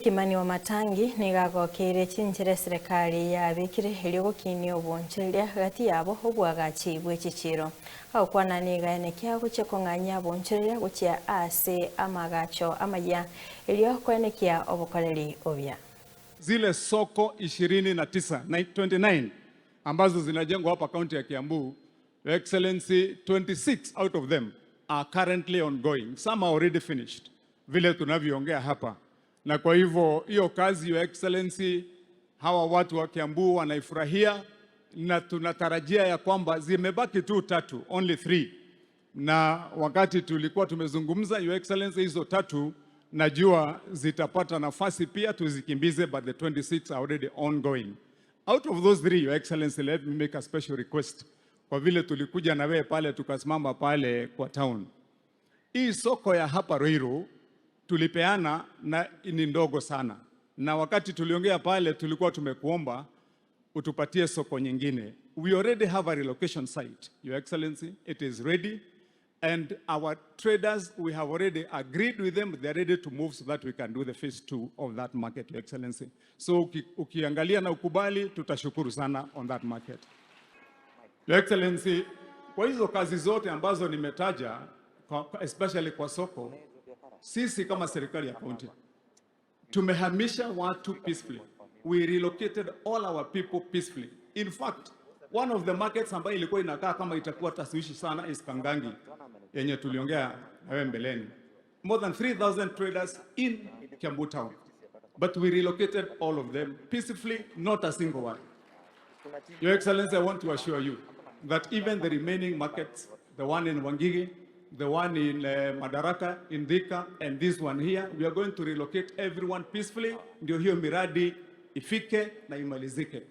Kimani Wamatangi nigagokeire chinchire serikali yabikire erio gokinia obonchereria gati yabo obwagachi bwe chichiro agokwana nigaenekia gochia kong'anyia bonchereria gochia ase amagacho amaya erio koenekia obokoreri obia. Zile soko 29 na 29 ambazo zinajengwa hapa kaunti ya Kiambu, Your Excellency, 26 out of them are currently ongoing. Some are already finished, vile tunavyoongea hapa. Na kwa hivyo hiyo kazi, Your Excellency, hawa watu wa Kiambu wanaifurahia na tunatarajia ya kwamba zimebaki tu tatu, only three. Na wakati tulikuwa tumezungumza, Your Excellency, hizo tatu najua zitapata nafasi pia tuzikimbize, but the 26 are already ongoing. Out of those three, Your Excellency, let me make a special request. Kwa vile tulikuja na wewe pale tukasimama pale kwa town. Hii soko ya hapa Ruiru tulipeana na ni ndogo sana, na wakati tuliongea pale tulikuwa tumekuomba utupatie soko nyingine. We already have a relocation site, Your Excellency, it is ready and our traders, we have already agreed with them, they are ready to move so that we can do the phase two of that market, Your Excellency. So ukiangalia na ukubali, tutashukuru sana on that market. Your Excellency, kwa hizo kazi zote ambazo nimetaja, especially kwa soko, sisi kama serikali ya kaunti tumehamisha watu peacefully. We relocated all our people peacefully. In fact, one of the markets ambayo ilikuwa inakaa kama itakuwa tashwishi sana is Kangangi yenye tuliongea na wewe mbeleni. More than 3,000 traders in Kiambu town. But we relocated all of them peacefully, not a single one. Your Excellency, I want to assure you that even the remaining markets, the one in Wangige, the one in Madaraka, in Thika, and this one here, we are going to relocate everyone peacefully, ndio hiyo miradi ifike na imalizike.